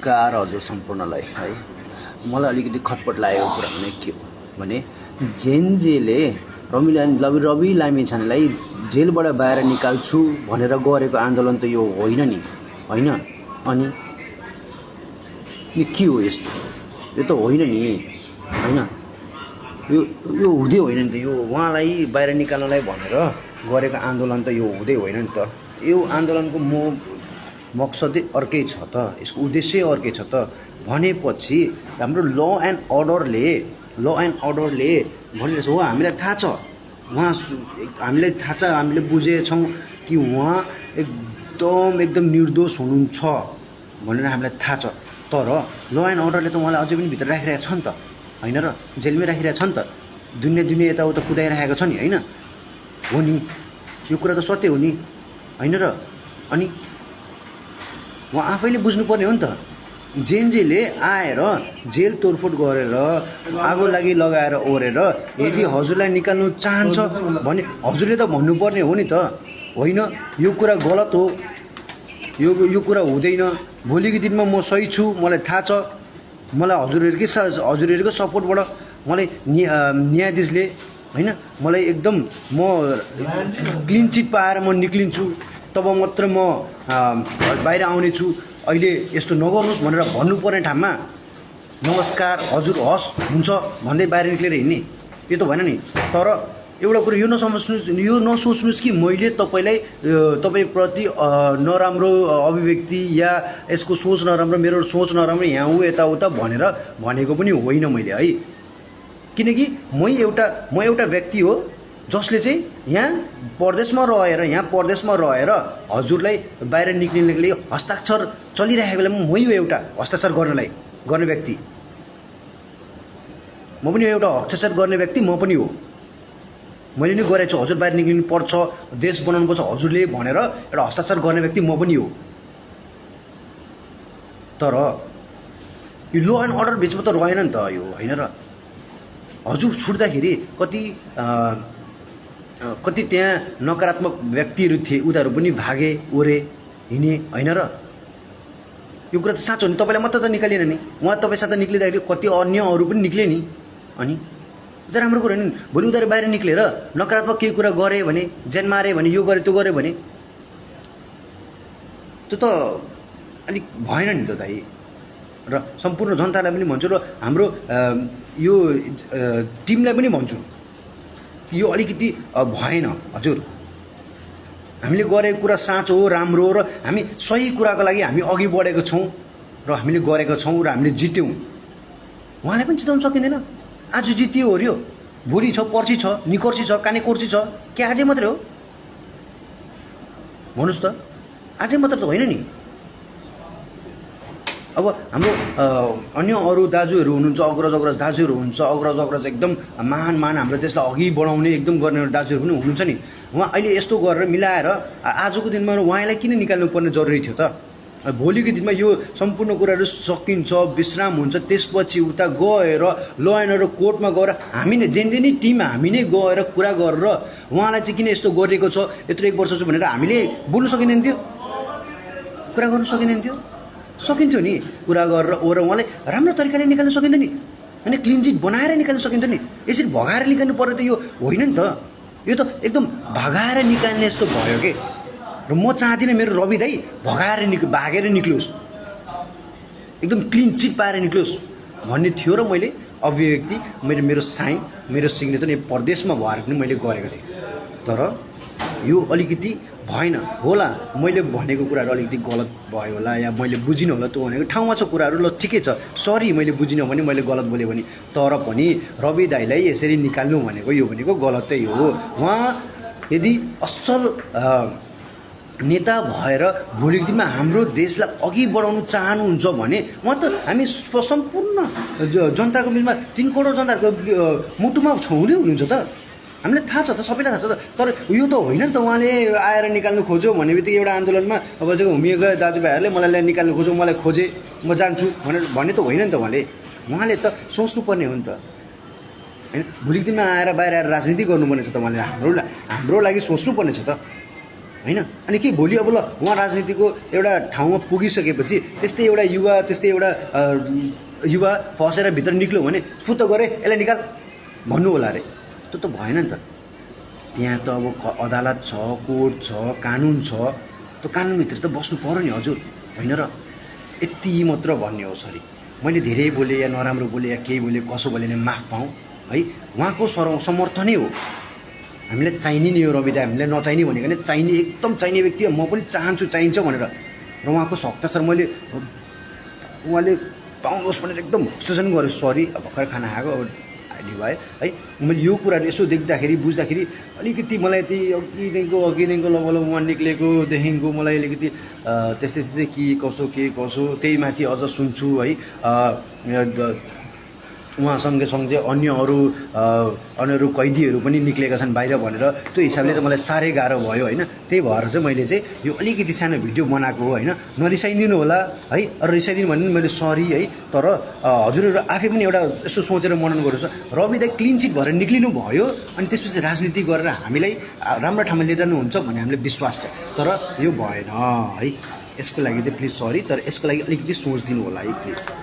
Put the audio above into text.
नमस्कार हजुर सम्पूर्णलाई है। मलाई अलिकति खटपट लागेको कुरा भने के हो भने जेनजेले रवि लामिछानेलाई जेलबाट बाहिर निकाल्छु भनेर गरेको आन्दोलन त यो होइन नि, होइन? अनि यो के हो यस्तो? यो त होइन नि, होइन? यो हुँदै होइन नि त। यो उहाँलाई बाहिर निकाल्नलाई भनेर गरेको आन्दोलन त यो हुँदै होइन नि त। यो आन्दोलनको मकसदै अर्कै छ त, यसको उद्देश्य अर्कै छ त भनेपछि हाम्रो ल एन्ड अर्डरले भनिरहेछ हो। हामीलाई थाहा छ, हामीलाई थाहा छ, हामीले बुझेछौँ कि उहाँ एकदम निर्दोष हुनुहुन्छ भनेर हामीलाई थाहा छ। तर ल एन्ड अर्डरले त उहाँलाई अझै पनि भित्र राखिरहेको छ नि त, होइन र? जेलमै राखिरहेको छ नि त, दुनियाँ यताउता कुदाइरहेको छ नि, होइन? हो नि, यो कुरा त सत्य हो नि, होइन र? अनि उहाँ आफैले बुझ्नुपर्ने हो नि त। जेनजेले आएर जेल तोडफोड गरेर आगो लागि लगाएर ओरेर यदि हजुरलाई निकाल्नु चाहन्छ भने हजुरले त भन्नुपर्ने हो नि त, होइन? यो कुरा गलत हो, यो कुरा हुँदैन, भोलिको दिनमा म सही छु, मलाई थाहा छ, मलाई हजुरहरूको सपोर्टबाट मलाई न्यायाधीशले, होइन, मलाई एकदम म क्लिन चिट पाएर म निक्लिन्छु, तब मात्र म बाहिर आउनेछु, अहिले यस्तो नगर्नुहोस् भनेर भन्नुपर्ने ठाउँमा नमस्कार हजुर हस् हुन्छ भन्दै बाहिर निक्लेर हिँड्ने, यो त भएन नि। तर एउटा कुरो यो नसोच्नुहोस् कि मैले तपाईँप्रति नराम्रो अभिव्यक्ति या यसको सोच नराम्रो, मेरो सोच नराम्रो, यहाँ यताउता भनेर भनेको पनि होइन मैले, है। किनकि म एउटा व्यक्ति हो जसले चाहिँ यहाँ परदेशमा रहेर हजुरलाई बाहिर निक्लिनको लागि हस्ताक्षर चलिरहेको बेलामा मै हो एउटा हस्ताक्षर गर्ने व्यक्ति, म पनि एउटा हस्ताक्षर गर्ने व्यक्ति म पनि हो। मैले नि गरेको छु, हजुर बाहिर निक्लिनु पर्छ, देश बनाउनु पर्छ हजुरले भनेर एउटा हस्ताक्षर गर्ने व्यक्ति म पनि हो। तर यो ल एन्ड अर्डर बिचमा त रहेन नि त यो, होइन र? हजुर छुट्दाखेरि कति त्यहाँ नकारात्मक व्यक्तिहरू थिए, उनीहरू पनि भागे ओरे हिँडे, होइन र? यो कुरा त साँचो हो नि। तपाईँलाई मात्र त निकालिएन नि, उहाँ तपाईँ साथ निक्लिँदाखेरि कति अन्य अरू पनि निक्ले नि। अनि उता राम्रो कुरो होइन। भोलि उनीहरू बाहिर निक्लेर नकारात्मक केही कुरा गरे भने, ज्यान मारे भने, यो गरे त्यो गरे भने त्यो त अलिक भएन नि त दाइ। र सम्पूर्ण जनतालाई पनि भन्छु र हाम्रो यो टिमलाई पनि भन्छु, यो अलिकति भएन हजुर। हामीले गरेको कुरा साँचो हो, राम्रो हो र हामी सही कुराको लागि हामी अघि बढेको छौँ र हामीले गरेको छौँ र हामीले जित्यौँ। उहाँलाई पनि जिताउन सकिँदैन। आज जितियो हो, भोलि छ, पर्सि छ, निकर्सी छ, काने कोर्सी छ, के आजै मात्रै हो? भन्नुहोस् त, आजै मात्र त होइन नि। अब हाम्रो अन्य अरू दाजुहरू हुनुहुन्छ, अग्रज दाजुहरू हुनुहुन्छ, अग्रज एकदम महान हाम्रो देशलाई अघि बढाउने एकदम गर्ने दाजुहरू पनि हुनुहुन्छ नि। उहाँ अहिले यस्तो गरेर मिलाएर आजको दिनमा उहाँलाई किन निकाल्नुपर्ने जरुरी थियो त? भोलिको दिनमा यो सम्पूर्ण कुराहरू सकिन्छ, विश्राम हुन्छ, त्यसपछि उता गएर ल एन्ड अर्डर कोर्टमा गएर हामी नै जेन टिम हामी नै गएर कुरा गरेर उहाँलाई चाहिँ किन यस्तो गरिएको छ, यत्रो 1 वर्ष छ भनेर हामीले बोल्नु सकिँदैन थियो, कुरा गर्नु सकिँदैन थियो? सकिन्थ्यो नि। कुरा गरेर उहाँलाई राम्रो तरिकाले निकाल्न सकिन्थ्यो नि, होइन? क्लिन चिट बनाएर निकाल्न सकिन्थ्यो नि। यसरी भगाएर निकाल्नु पर्यो त यो होइन नि त। यो त एकदम भगाएर निकाल्ने जस्तो भयो के। र म चाहदिनँ मेरो रवि दाइ भागेर निक्लियोस्, एकदम क्लिन चिट पाएर निक्लियोस् भन्ने थियो। र मैले अभिव्यक्ति मेरो साइन, मेरो सिग्नेचर यो परदेशमा भएर पनि मैले गरेको थिएँ। तर यो अलिकति भएन होला, मैले भनेको कुराहरू अलिकति गलत भयो होला, या मैले बुझिनँ होला, त्यो भनेको ठाउँमा छ कुराहरू, ल ठिकै छ, सरी मैले बुझिनँ भने, मैले गलत बोलेँ भने। तर पनि रवि दाइलाई यसरी निकाल्नु भनेको यो भनेको गलतै हो। उहाँ यदि असल नेता भएर भोलिको दिनमा हाम्रो देशलाई अघि बढाउनु चाहनुहुन्छ भने उहाँ त हामी सम्पूर्ण जनताको बिचमा 3 करोड जनताको मुटुमा छाउँदै हुनुहुन्छ त, हामीलाई थाहा छ त, सबैलाई थाहा छ त। तर यो त होइन नि त। उहाँले आएर निकाल्नु खोज्यो भन्ने बित्तिकै एउटा आन्दोलनमा अब चाहिँ हुमिएका दाजुभाइहरूले मलाई निकाल्नु खोज्यो, मलाई खोजे, म जान्छु भन्ने त होइन नि त। उहाँले त सोच्नुपर्ने हो नि त, होइन? भोलिको दिनमा आएर बाहिर आएर राजनीति गर्नुपर्ने छ त। उहाँले हाम्रो लागि सोच्नुपर्ने छ त। होइन। अनि के भोलि अब ल उहाँ राजनीतिको एउटा ठाउँमा पुगिसकेपछि त्यस्तै एउटा युवा त्यस्तै एउटा युवा फसेर भित्र निक्ल्यो भने फुत्त गरे यसलाई निकाल भन्नु होला अरे, त्यो त भएन नि त। त्यहाँ त अब अदालत छ, कोर्ट छ, कानुन छ, त्यो कानुनभित्र त बस्नु पर्यो नि हजुर, होइन र? यति मात्र भन्ने हो। सरी मैले धेरै बोलेँ या नराम्रो बोलेँ या केही बोलेँ, कसो बोलेँ भने माफ पाऊँ है। उहाँको समर्थनै हो हामीलाई चाहिने नि हो रवि दाइ, हामीलाई नचाहिने भनेको नै चाहिने, एकदम चाहिने व्यक्ति म पनि चाहन्छु, चाहिन्छ भनेर। र उहाँको सत्ता सर मैले उहाँले पाउनुहोस् भनेर एकदम विश्लेषण गरेँ। सरी अब भर्खर खाना खाएको अब आइडी भयो है। मैले यो कुराहरू यसो देख्दाखेरि बुझ्दाखेरि अलिकति मलाई अघिदेखिको लगभग उहाँ निक्लेकोदेखिको मलाई अलिकति त्यस्तै चाहिँ के कसो त्यही माथि अझ सुन्छु है। उहाँसँगै अन्य अरू कैदीहरू पनि निक्लेका छन् बाहिर भनेर, त्यो हिसाबले चाहिँ मलाई साह्रै गाह्रो भयो होइन। त्यही भएर चाहिँ मैले चाहिँ यो अलिकति सानो भिडियो बनाएको हो होइन। नरिसाइदिनु होला है, अरू रिसाइदिनु भने मैले सरी है। तर हजुरहरू आफै पनि एउटा यसो सोचेर मनन गर्नुहोस्, रवि दाइ क्लिन चिट भएर निक्लिनु भयो अनि त्यसपछि राजनीति गरेर हामीलाई राम्रो ठाउँमा लिइरहनुहुन्छ भन्ने हामीले विश्वास छ। तर यो भएन है, यसको लागि चाहिँ प्लिज सरी, तर यसको लागि अलिकति सोच दिनु होला है प्लिज।